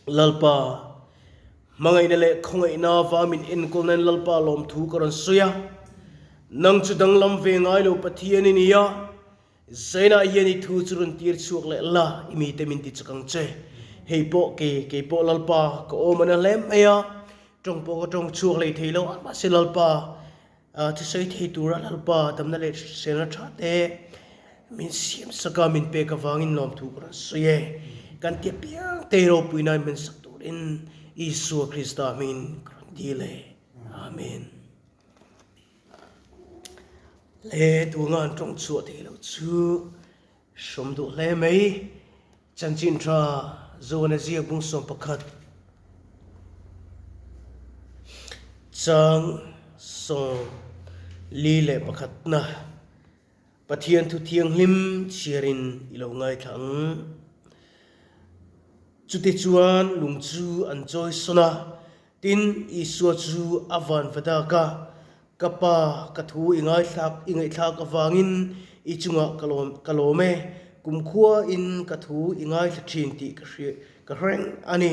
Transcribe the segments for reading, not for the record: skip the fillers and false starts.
Lalpa, hmangaihna leh khawngaihna avang min enkawl nan Lalpa lawmthu ka rawn sawi a. Nang chu danglam ve ngai lo Pathian i ni a, Zainah hian i thu chu rawn tir chhuak leh la, i mite min ti chak ang che. Hei pawh kei, kei pawh Lalpa ka awm a na hle mai a, tawng pawh ka tawng chhuak leh thei lo a, mahse Lalpa thusawi thei tura Lalpa damna leh hriselna tha te min siam sak a, min pek avangin lawmthu ka rawn sawi e. Kan ti apiang te ropuina min sak turin Isua Krista hmingin ka rawn dil e. Amen. Le tunga an tawng chhuah thei lo chu hrawm duh hle mai. Chanchin tha Zohana ziak bung 11 chang 41 na Pathian thu thianghlim chhiarin i lo ngaithla ang. Chutichuan lung chu an chawi sawn a, tin Isua chu a van va dak a, Ka Pa, ka thu i ngaithlak i ngaihthlak avangin i chungah ka lawm ka lawm e. Kumkhuain ka thu i ngaithla thin tih ka hria ka hreng a ni.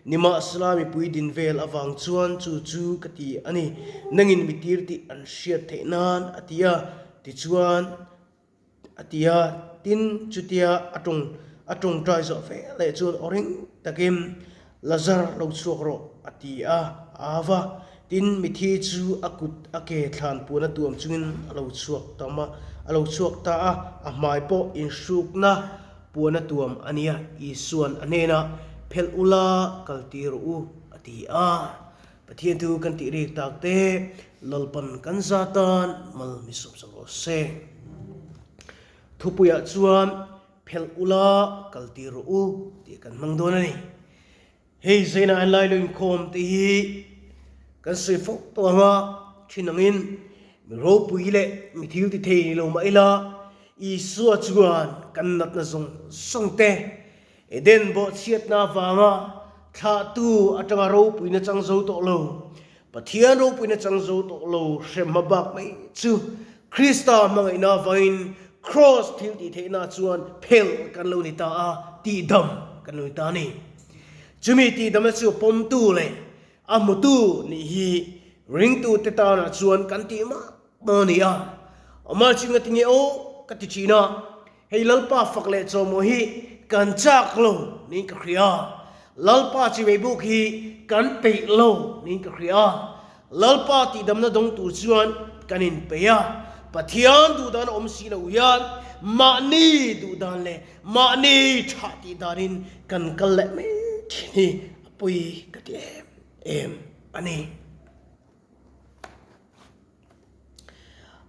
Nimahsela mipui din vel avang chuan chu chu ka ti a ni. Nangin mi tir tih an hriat theih nan a ti a. Tichuan. A ti a, tin, chutia a tawng a tawngtai zawh fe leh chuan aw ring takin, Lazar lo chhuak rawh, a ti a, a av a. Tin, mithi chu a kut a ke thlan puan a tuam chungin a lo chhuak tam a, a lo chhuak ta a, a hmai pawh inhrukna puan a tuam a nia, Isua'n a hnenah, Phelh ula, kal tir rawh u, a ti a. Pathian thu kan tih rik tak te Lalpan kan za tan mal mi sawm sak rawh se. Thupuiah chuan phelh ula kal tir rawh u tih kan hmang dawn a ni. Hei Zaina an lai lo inkhawm te hi kan sawi fo tawh ang a, thin angin mi ropui leh mi thil ti thei ni lo mah ila Isua chuan kan natna zawng zawng te Eden bawhchhiatna avanga thlahtu atanga ropuina chang zo tawh lo, Pathian ropuina chang zo tawh lo hrem hma bak mai chu Krista hmangaihna avangin Kraws thil tih theihna chuan phel kan lo ni ta a, tihdam kan lo ni ta a ni. Chumi tihdamna chu pawmtu leh a hmutu nih hi ringtute tanah chuan kan tih mah maw ni a. Amah chu ngatinge aw ka ti thin a. Hei Lalpa fak leh chawhmawh hi kan chak lo niin ka hria. Lalpa chimei buk hi kan peih lo niin ka hria. Lalpa tihdamna dawng tur chuan kan inpeih a. Pathian duhdan a awm si lo hian mahni duhdan leh mahni tha tihdanin kan kal leh mai thin hi a pawi ka ti em em a ni.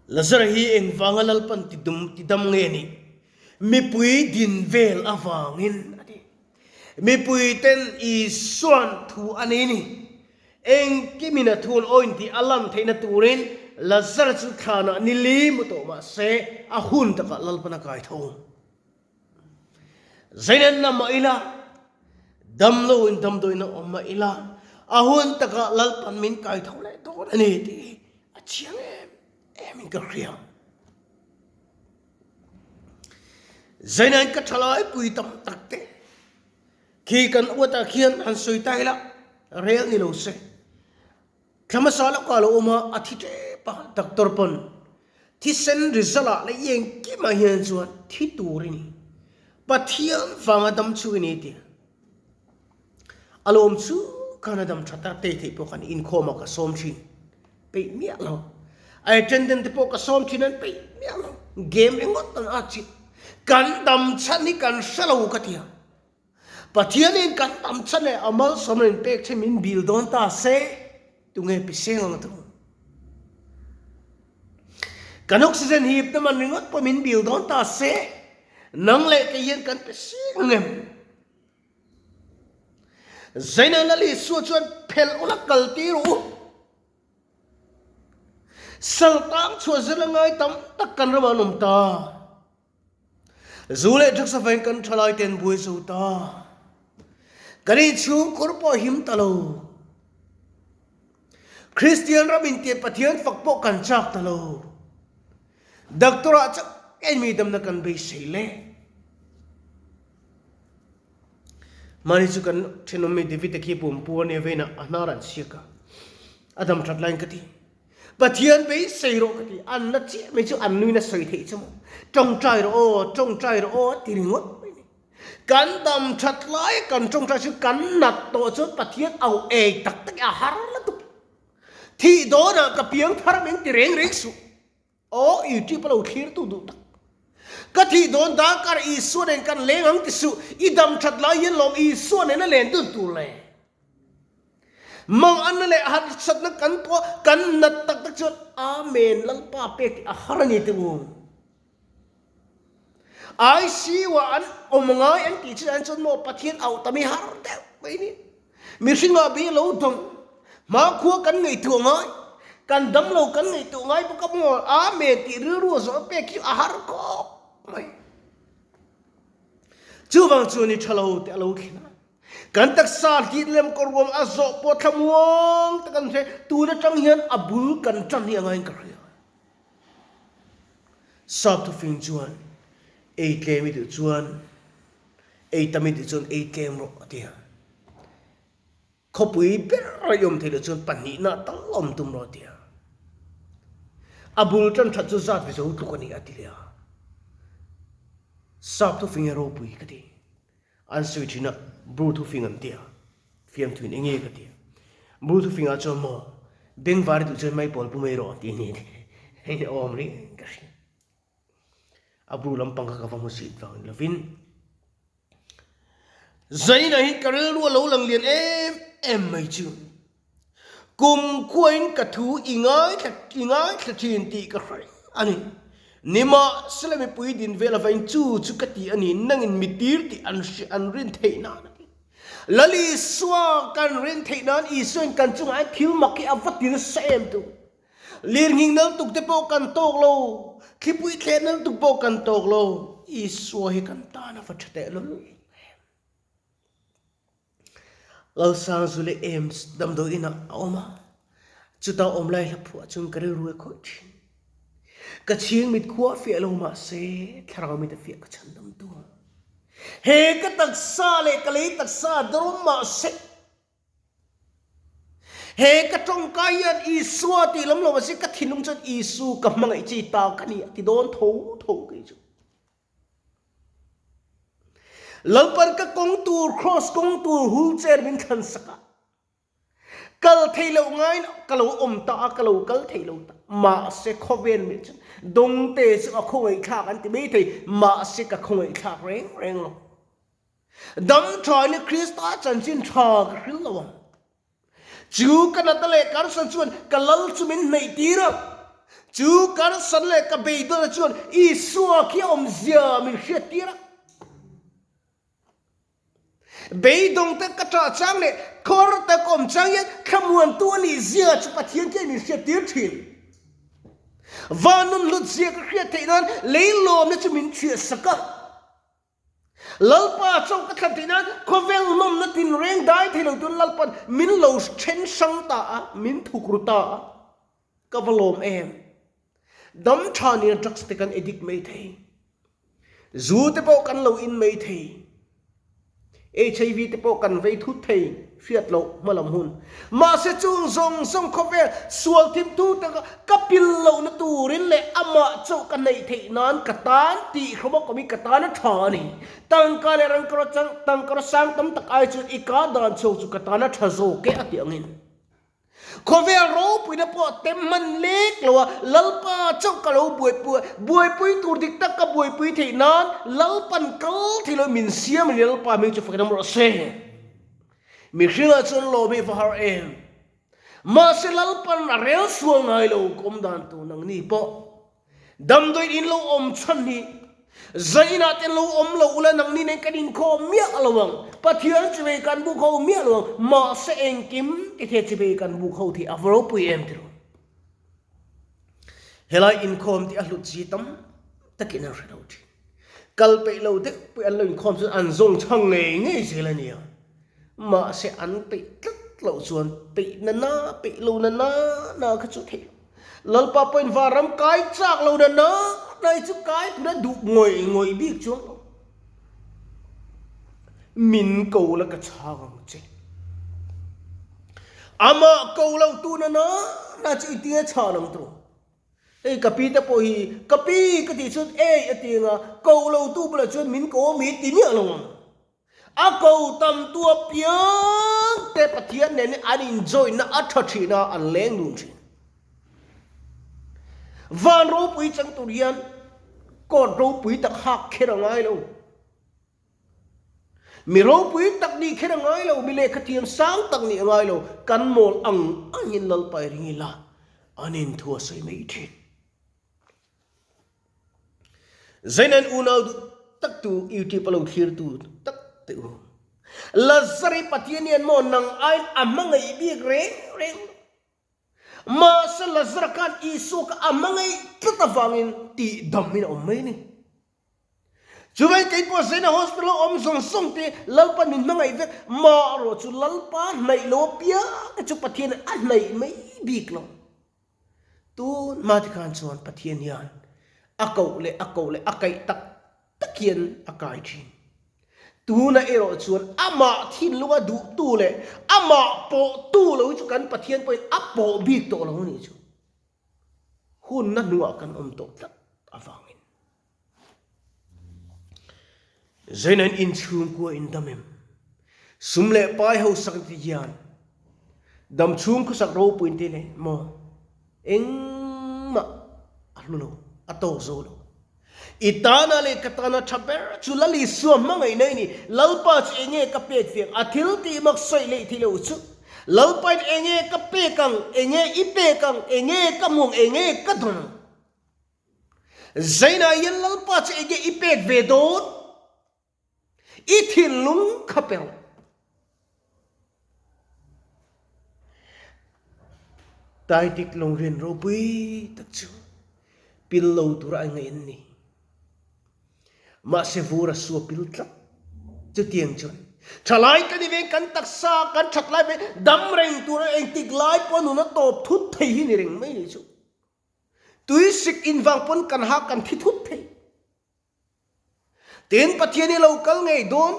Lazara hi engvanga Lalpan tidum tidam nge nih? Mipui din vel avangin a ti. Mipui ten Isua'n thu a nei ni. Engkimin a thu an awin tih a lan theihna turin Lazara chu thlanah ni li mu tawh mah se a hun takah Lalpan a kai tho. Zainen na mah ila, dam loin damdawiin a awm mah ila, a hun takah Lalpan min kai tho leh dawn a ni tih hi a chiang em emin ka hria. Zainen ka thalai pui tam tak te khi kan uatah khian han sawi ta ila, rel ni lo se. Thla hmasa lawkah lo awm a, a thi tep a, doctor pawn thisen result ah leh engkimah hian chuan thi tur i ni, Pathian vanga dam chu i ni tih a lawm chu khan a dam that a, tei theih pawh khan inkhawm ah ka sawm thin peih miah lo, a attendant te pawh ka sawm thin an peih miah lo, game ringawt an at chhin, kan dam chhan hi kan hre lo ka ti a. Pathianin kan tam chhan leh a malsawmna in pek che min bil dawn ta se, tunge pi seng ang tu? Kan oxygen hip na man ringawt pawh min bil dawn ta se, nang leh kei hian kan pe seng ang em? Zaina Lal Isua chuan phelh ula kal tir u. Sal tang chhuah zir la ngai tam tak kan ramah an awm ta. Zu leh drugs avangin kan thalai te an buai zo ta. Kan inchhungkhur pawh a him ta lo. Kristian ram intiat Pathian fak pawh kan chak ta lo. Doctor ah chauh ngei mi damna kan beisei le. Mahni chu kan thenawm mi David a khi pumpu a nia vein a hnar an siak a, a dam that laiin ka ti. Pathian beisei rawh ka ti, an la chiah mai chu an nuin a sawi theih chu maw. Tawngtai rawh aw, tawngtai rawh aw a ti ringawt mai ni. Kan dam that lai kan tawngtai chu kan nat tawh chuan Pathian au ei tak tak i a har lutuk. Thih dawnah ka piang thar min ti reng reng suh. Aw YouTube a lo thlir tu duh tak. Ka thih dawn darkar Isua nen kan leng ang ti suh, i dam that lai hian lawm Isua nen a len dun tur le. Mang anna leh harsatna kan tuah kan nat tak tak chuan Amen Lalpa pek tih a har a ni ti u. ICU ah an awm ngai an tih chin an chuan maw Pathian auh tam hi har deuh mai ni. Mihringah bi lo dawng hmakhua kan ngaihtuah ngai, kan damlo kan ngaihtuah ngai bawk a maw Amen tih rilru a zawh pek hi a har khawp mai. Chuvang chuan i tha lo teh a lo thlen a. Kan taksa hlit lem kawr ruam a zawh pawh thlamuang tak an hre tun atang hian a bul kan tan hi a ngaiin ka hria. Sap thufing chuan ei tlem i duh chuan ei tam i duh chuan ei tlem rawh a ti a. Khawpui ber a i awm theih loh chuan pahnihna tal awm tum rawh a ti a. A bul tan that chu zat ve zo tluk a ni a ti leh a. Sap thufing hi ropui ka ti. An sawi thin a, Bru thufing an ti a, fiamthuin eng nge ka ti a. Bru thufingah chuan maw, bengvar i duh chuan maipawl pu mai rawh tih a ni a ti. Hei a awm reng ka hria. A bru lampang kha ka va hmu sit vang ni lovin. Zaina hi ka rilru a lo lang lian em em mai chu. Kum khuain ka thu i ngaithla i ngaithla thin tih ka hre a ni. Nimahsela mipui din vel avain chu chu ka ti a ni, nangin mi tir tih an hre an rin theih nan a ti. Lal Isua kan rin theih nan Isuain kan chungah hian thil mak hi a va ti nasa em tu. Lirnghing nal tuk te pawh kan tawk lo, thlipui thleh nal tuk pawh kan tawk lo, Isua hi kan tan a va tha tehlul em. Lalsangzu leh Ames damdawi inah a awm a, chuta awm lai hla phuah chuan ka rilru e khawih thin. Ka chhing mit khua fiah lo mah se thlarau mit a fiah ka chhan dam tu. He ka taksa leh ka lei taksa dawm mah se he ka tawngkai hian Isua tih lam lo mah se ka thinlung chuan Isu ka hmangaih chi ta ka ni a ti dawn tho tho kei chu. Lalpan ka kawng tur Kraws kawng tur hul cher min thlan sak a, kal thei loh ngaiin ka lo awm ta a, ka lo kal thei lo ta. Mahse khawvel mih chuan dawngte chu a khawngaihthlak an ti mai thei, mahse ka khawngaihthlak reng reng lo. Dam tha in Krista chanchin tha ka hril lo ang. Chu ka nata leh karsan chuan ka lal chu min hnaih tir a, chu karsan leh ka beidawna chuan Isua khi a awmzia min hriat tir a. Beidawng te ka ṭah chang leh khawr te ka awm chang hian thlamuantu a nih zia chu Pathian khian min hriat tir ṭhin. Vanun hlut zia ka hriat theih nan leilawmna chu min chhiah sak a. Lalpa chauh ka thlan theih nan khawvel nawmna tinreng dai thei lo tuin Lalpa'n min lo then hrang ta a, min thuk ru ta a, ka va lawm em. Dam tha nia drugs te kan addict mai thei, zu te pawh kan lo in mai thei. HIV te pawh kan vei thut thei hriat loh hmalam hun. Mahse chung zawng zawng khawvel sual thimtu taka ka pil lohna turin leh amah chauh ka neih theih nan ka tan tih hrawm a kawm hi ka tan a tha a ni. Tangka leh rangkara chang tangkara sang tam tak ai chuan i ka dan chho chu ka tan a tha zawk e a ti angin. Khawvel ropuina pawh tem hman lek lo a, Lalpa chauh ka lo buaipui, buaipui tur dik tak ka buaipui theih nan Lalpan kal thei lo min siam a ni, Lalpa hming chu fakin awm rawh se. Mihringah chuan lawm hi va har em? Mahse Lalpan a rel sual ngai lo, ka awm dan tur nangni pawh. Damdawiin in lo awm chhan hi zainah te lo awm lo ula nangni nen kan inkhawm miah lo ang, Pathian chivei kan buk ho miah lo ang, mahse engkim ti thei chivei kan buk ho thei a va ropui em tiraw. Helai inkhawm tih a hlut chi tam takin an hre lo thin. Kal peih lo deuh pawh an lo inkhawm chuan an zawng chhang ngei ngei zel a nia. Mahse an peih tlat loh chuan peih na na peih lo na na na kha chu theih loh. Lalpa pawhin vanram kai chak lo na na na hi chu kai tura duh ngawih ngawih bik chuang lo. Min ko la ka chhang ang che. Amah ko lo tu na na na chu i tinge chhan ang tawh. Hei ka pi te pawh hi ka pi ka tih chuan ei a ti anga ko lo tu bulah chuan min ko a mi ti miah lo ang. A ko tam tu apiang te Pathian nen hi an in join na a tha thin a an leng dun thin. Van ropui chang tur hian court ropui tak hak kher a ngai lo. Mi ropui tak nih kher a ngai lo, mi lehkha thiam sang tak nih a ngai lo, kan mawl ang angin Lalpa i ring ila, an inthu a sawi mai thin. Zainan unau duh tak tu YouTube a lo thlir tu tak te u. Lazari Pathian hian maw nang aiin a hmangaih bik reng reng lo. Mahse Lazara khan Isua kha a hmangaih tlat avangin tihdamin a awm mai a ni. Chuvei kei pawh Zena Hospital a awm zawng zawng te Lalpa min hmangaih vek, mah erawh chu Lalpa hnaih lo apiang te chu Pathian a hnaih mai bik lo. Tun hma te khan chuan Pathian hian a koh leh a koh leh a kaih tak tak hian a kai thin. Tunah erawh chuan amah thinlunga duhtu leh amah pawhtu lo hi chu kan Pathian pawhin a pawh bik tawh lo a nih chu. Hunna hnuah kan awm tawh tlat avangin. Zainain inchhungkua in dam em? Sum leh pai hausak te hian dam chhung khawsak ropui te leh maw engmah a hlu lo, a tawk zo lo. I tana leh ka tana tha ber chu Lal Isua hmangaihna i ni. Lalpa chu enge ka pek ve ang? A thil tih mak sawi leh thei lo chu Lalpain enge ka pek ang? Enge i pek ang? Enge ka hmu ang? Enge ka dawn ang? Zainah hian Lalpa chu enge i pek ve dawn? I thinlung kha pe rawh. Taitik lungrian ropui tak chu pil lo tura a ngaih an ni. Mahse vur a sua pil tlat. Chutiang chuan thalai ka ni ve, kan taksa kan that lai ve dam reng tura engtik lai pawh nuna tawp thut thei hi ni reng mai ni chu. Tui sik in vang pawn kan ha kan thi thut thei. Tin Pathian hi lo kal ngei dawn,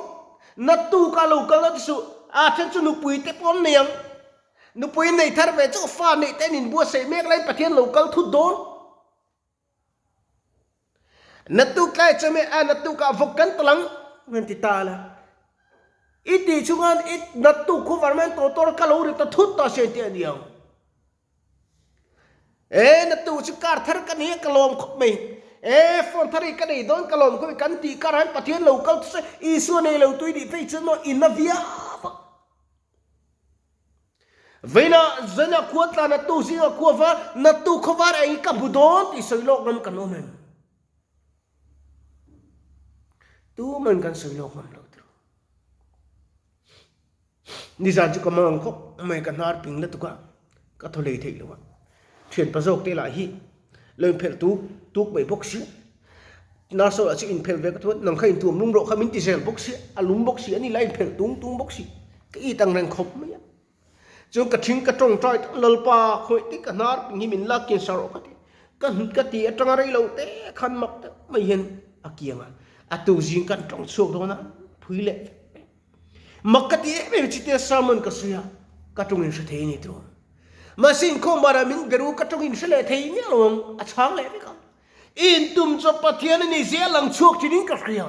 naktuk a lo kal na ti suh, a then chu nupui te pawh an nei ang. Nupui nei thar ve chu fa neih te an inbuatsaih mek laiin Pathian lo kal thut dawn. Naktuk tlai chuan a naktuk ah vawk kan talang an ti ta la. I tih chungan i naktuk khuvar mai an tawh tawr ka lo ri ta thut ta se tih a ni ang. E na tu chu car thar ka nei a ka lawm khawp mai. E phone thar hi ka nei dawn ka lawm khawp mai kan tih kar ah hian Pathian lo kal chu se Isua nei lo tui nih phei chuan maw in a viau a. Veina zana khua tla na tu zinga khua va na tu khawvar eng hi ka hmu dawn tih sawi lawk ngam kan awm em? Tuman kan sawi lawk ngam lo tiro. Nizan chu ka mang ang khawp mai ka hnar ping lutuk a, ka thaw lei theih lo a. Thianpa zawk te lah hi lo inphelh tuk tuk mai bawk sia. Nurse lah chu inphelh ve ka thu a, nang kha intuam lum rawh kha min ti zel bawk sia, a lum bawk si a ni lah inphelh tung tung bawk si. Ka it ang reng khawp mai a. Chuan ka thing ka tawngtai tak Lalpa khawih te ka hnar ping hi min lak kin sa rawh ka ti. Ka ka ti atanga rei lo te khan mak deuh mai hian a kiang a, a tu zing kan tawng chhuak dawn a, phui leh vek mai. Mak ka ti em em chutia sermon ka sawi a, ka tawng in hre thei a ni tawh. Mahse inkhawm barah min beru ka tawng in hre leh thei miah lo ang, a chhang leh vek ang. I intum chu Pathian a ni zia lang chhuak thin in ka hria.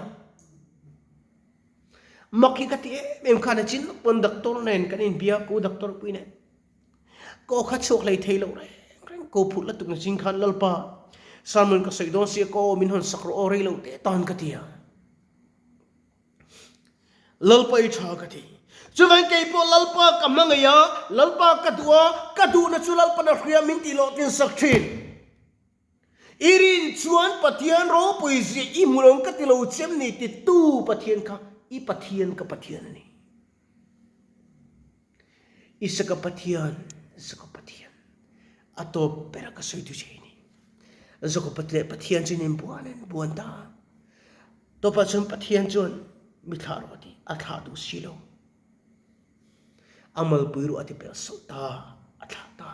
Mak hi ka ti em em khan a chin lawk pawn doctor nen kan inbia ku doctor pui nen. Ka aw kha chhuak hlei thei lo reng reng ko phut la tukna zing khan Lalpa sermon ka sawi dawn sia ka aw min hawn sak rawh aw rei lo te tan ka ti a. Lalpa i tha ka ti. Chuvang kei pawh Lalpa ka hmangaih a, Lalpa ka duh a, ka duhna chu Lalpan a hria min tih lawh tin sak thin. I rin chuan Pathian ropui zia i hmu lo ka ti lo chem ni ti tu Pathian kha i Pathian ka Pathian a ni. Isaka Pathian, Jakob Pathian. A tawp bera ka sawi tu che ni. Jakob leh Pathian chu nin buan in buan ta. Tawpah chuan Pathian chuan mi thlah rawh a ti, a thlah duh si lo. A malpui ruah a ti pel sauh ta, a thlah ta.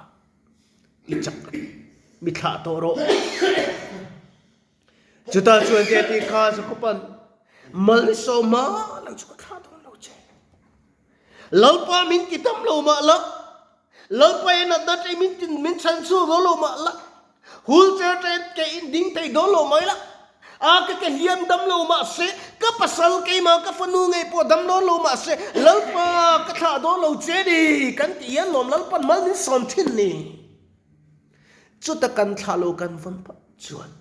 I chak a ti, mi thlah tawh rawh. Chutah chuan te a ti kha Jakoban, Mal ni sawma lang chu ka thlah dawn lo che. Lalpa min ti tam lo mah la, Lalpa i natna ṭei min tin min chhan chhuak dawn lo mah la, wheelchair ṭei ke in ding thei dawn lo mai la, a ka ke hliam dam lo mah se, ka pasal keimah ka fanu ngei pawh dam dawn lo mah se, Lalpa ka thlah dawn lo che ni kan tih hian lawm Lalpa'n mal min sawm thin ni. Chuta kan thlah lo kan vawn phah chuan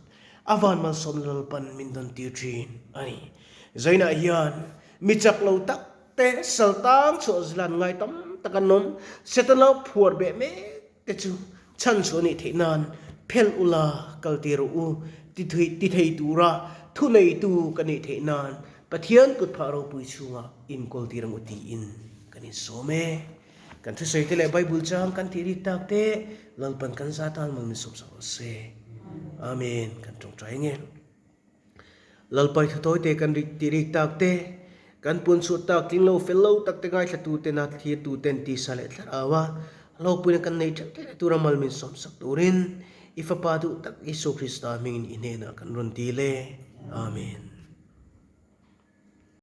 a van malsawmna Lalpa'n min dawn tir thin a ni. Zainah hian mi chak lo tak te sal tang chhuah zilan ngai tam tak an awm. Setana lo phuar beh mek te chu chhan chhuah nih theih nan phelh ula kal tir rawh u ti ti thei tura thuneitu ka nih theih nan Pathian kut phah ropui chhungah inkawl tir ang u tiin kan insawm e. Kan thusawi te leh Bible chang kan tih rik tak te Lalpan kan za tan mal min sawm sak rawh se. Amen. Kan tawngtai nge. Lalpai thutawi te kan rik tih rik tak te, kan puan chhuah tak tling lo fel lo tak te ngaithla tu ten a thlir tu ten tisa leh thlarau a hlawkpuina kan nei theuh theih tura mal min sawm sak turin i Fapa duh tak Isua Krista hmingin i hnenah kan rawn dil e. Amen.